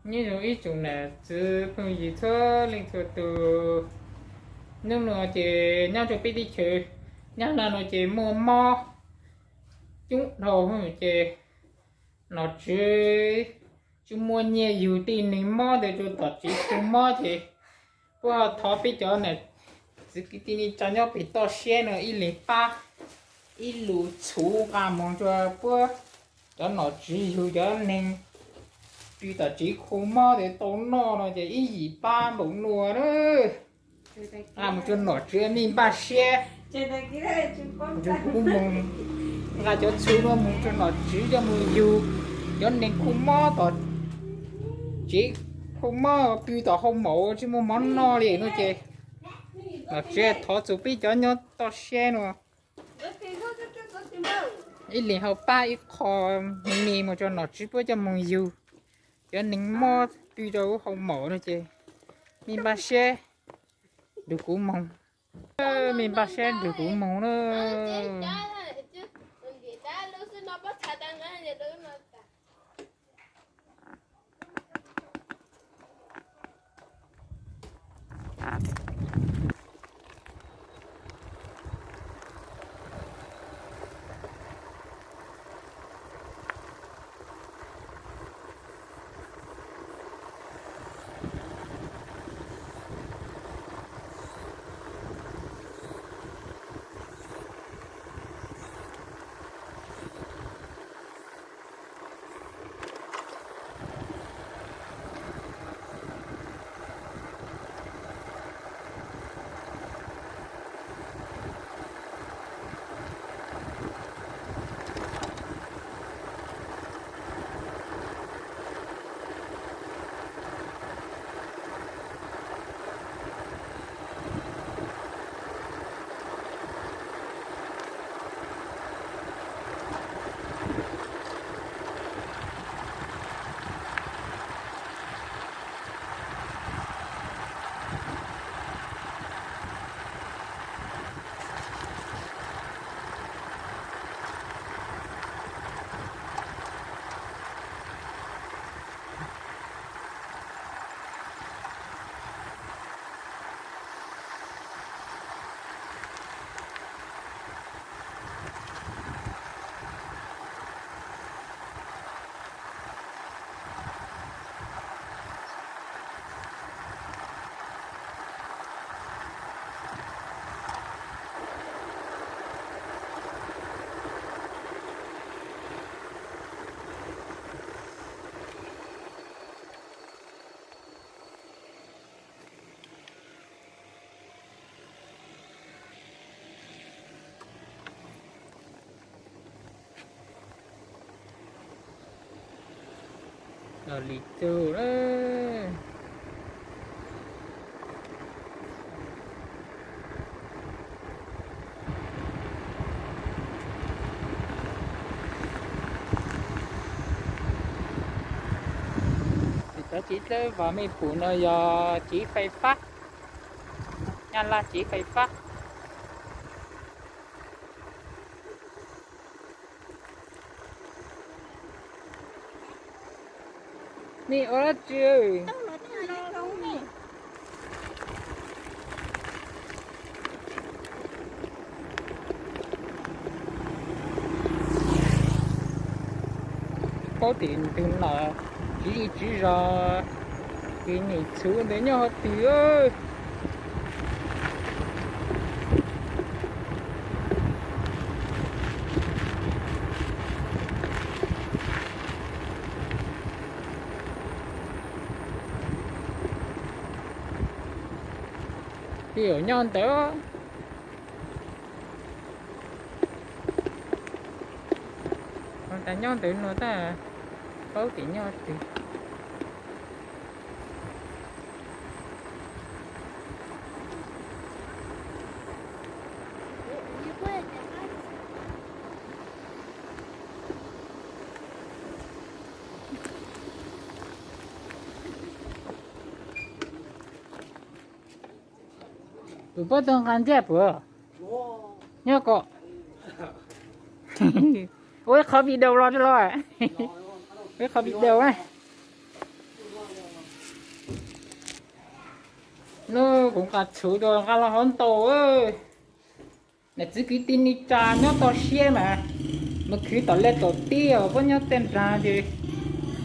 Nyob zoo ib tsoom nam txiv phooj ywg txhua leej txhua tus, hnub no ces nyob rau peb teb chaws Nyab Laj no ces muaj mob coob dhau ces nom tswv tsis muaj nyiaj yug tej neeg mob ntawd rau tom tsev khu mob ces puab ho thov peb cov nam txiv kwv tij neej tsa nyob pem toj siab no ib leeg pab ib lus txhuv nqa mus rau puab cov nom tswv yug cov neeg pw tom tsev khu mob ntawd tau noj no ces ib yim pab npaum no na. Nqa mus rau nom tswv me npaj siab, nrug kuv moog nqa cov txhuv no mus rau nom tswv coj mus yug cov neeg khu mob tom tsev khu mob pw tom hoo maum tsis muaj mov noj li no ces nom tswv thov txug peb cov nyob toj siab no ib leeg ho pab ib qho me mus rau nom tswv puab coj mus yug cov neeg mob pw rau hoo maum no ces me npaj siab nrug kuv moog, me npaj siab nrug kuv moog na. Los li tug lawm. Cov tsev dawb vog mej pum no yog tsev fais fab, Nyab Laj tsev fais fab. Nej ua dab tsi? Paub tim tus nom tswv zej tswv zos ces niam txhuv ntawd nyob hauv twg. Twb yog nyob ntawd, tas nyob ntawd no tab paub tias nyob twg. Tus puab tug nqaa ntiaj puas nyob ko. Ua ib qhov video los los, ua ib qhov video na. Kuv nqa txhuv rau nqa los hauv ntau. Niam txiv kwv tij neej tsa nyob toj siab mas, mus khwv tom lej tom teb os, puab nyob tej nrag ces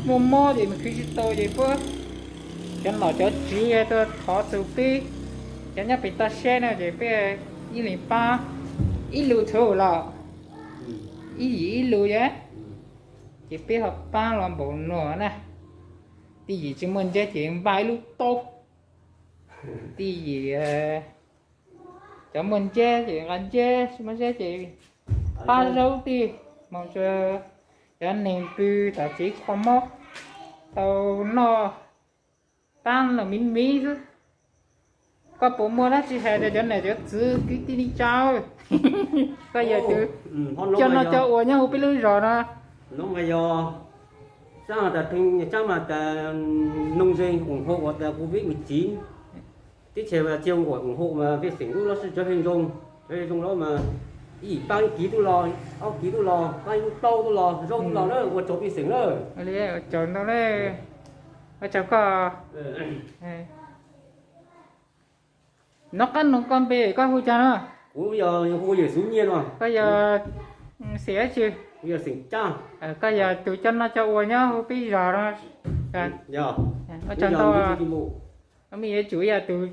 muaj mob ces mus khwv tsis tau ces puab cov nom cov tswv tuaj thov txug peb cov nyob pem toj siab no ces peb ib leeg pab ib lus txhuv los, ib yim ib lus yom, ces peb ho pab los npaum no na. Tij yim tsis muaj ntseb ces npaj ib lub taub, tij yim cov muaj ntseb ces nqa ntseb, tsis muaj ntseb ces pab zaub tij, mus rau cov neeg pw tom tsev kho mob tau noj, pab los miv miv xwb. Koj puas muaj dab tsi hais rau cov niam cov txiv kwv tij neej tsa? Koj yog tus coj noj coj ua nyob hauv peb lub zos no. Sab tas thee sab mas tas noo ze ủng hộ tas Covid mười chín, teb chaws Laos cia ủng hộ mas pej xeem lub lub sij cov he zoo, cov he zoo los mas ib yim pab ib kiv tuj los, ob kiv tuj los, pab ib lub taub tuj los, zaub tuj los na, ua tsaug pej xeem na. Ua tsaug ntau na. Ua tsaug koj. Nov qab noog koj npe koj hu cas no? Kuv yog hu Yawm Xub Nyiaj no. Koj yog xeem dab tsi? Kuv yog xeem Cab. Koj yog tus coj noj coj ua nyob hauv peb zos no. Ua tsaug ntau. Mej yuav tsum yog tus,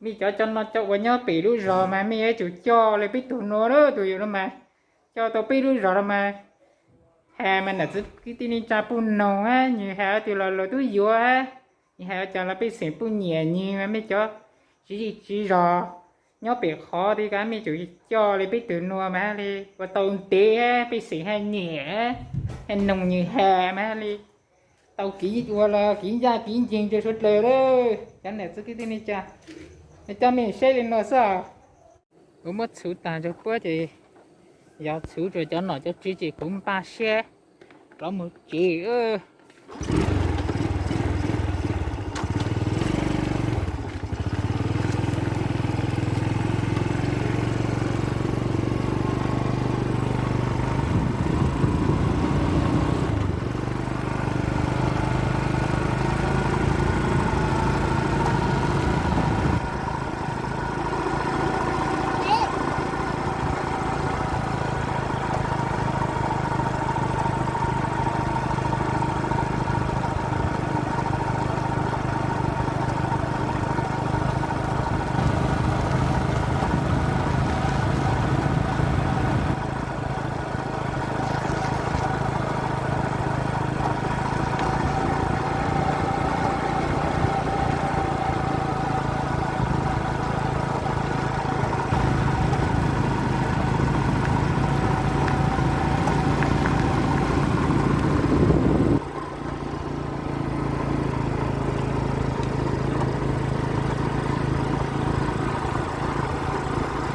mej cov coj noj coj ua nyob pem lub zos mas mej yuav tsum coj li peb tug no, tus yawg no mas coj tau peb lub zos no mas, has mas nam txiv kwv tij neej tsa puj noog hab, nwg has ua twg los lawv tub yuav hab, nwg has ua cas los pej xeem puj nyiam nwg mas mej cov tswv zej tswv zos nyob pem qhov ti ka mej tsum coj li peb tug no mas hab li ua tau ntev hab pej xeem hab nyiam hab noog nwg has mas hab li tau kev ua los kev ncaj kev nceeg rua suav dlawg lawm. Cov nam txiv kwv tij neej tsa, coj mej saib li no xwb. Kuv muab txhuv tag rua puab ces yog txhuv rua cov nom cov tswv ces kuv npaj siab rov mus tsev.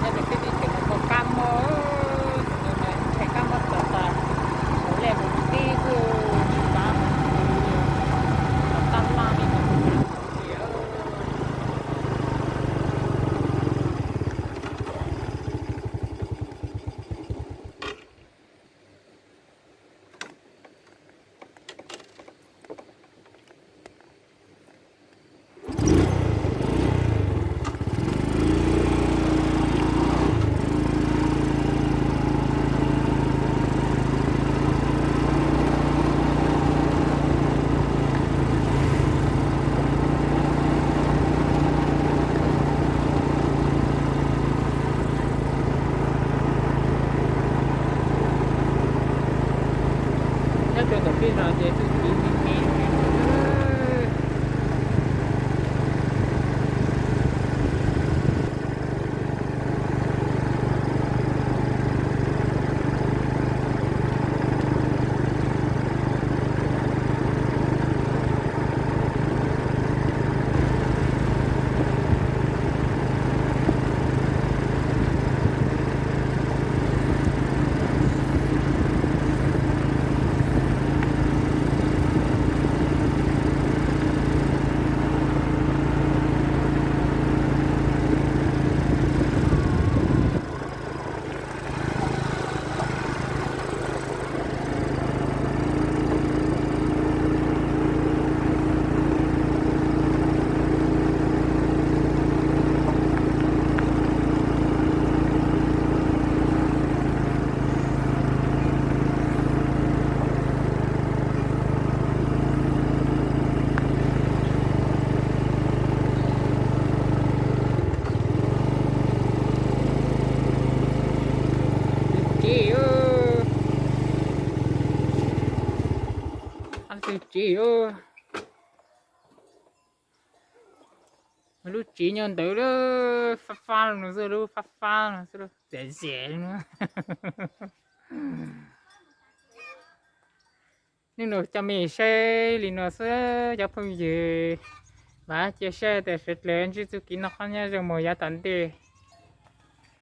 Nyob rau peb teb chaws no muaj kab mob, tus no mas ntshai kab mob tag tas, hauv lej mus tib kuj tsis pav, tab laj li no. Nyob rau ntawm peb zos ces txuj kev me me. twg tsis, lub tsis nyob ntawd lub fab fab no xwb, lub fab fab no xwb, txias zias no. Hnub no coj mej saib li no xwb cov phooj ywg, vam cia siab tias sawv daws ntsib txuj kev noj qab nyob zoo mus yav tom ntej.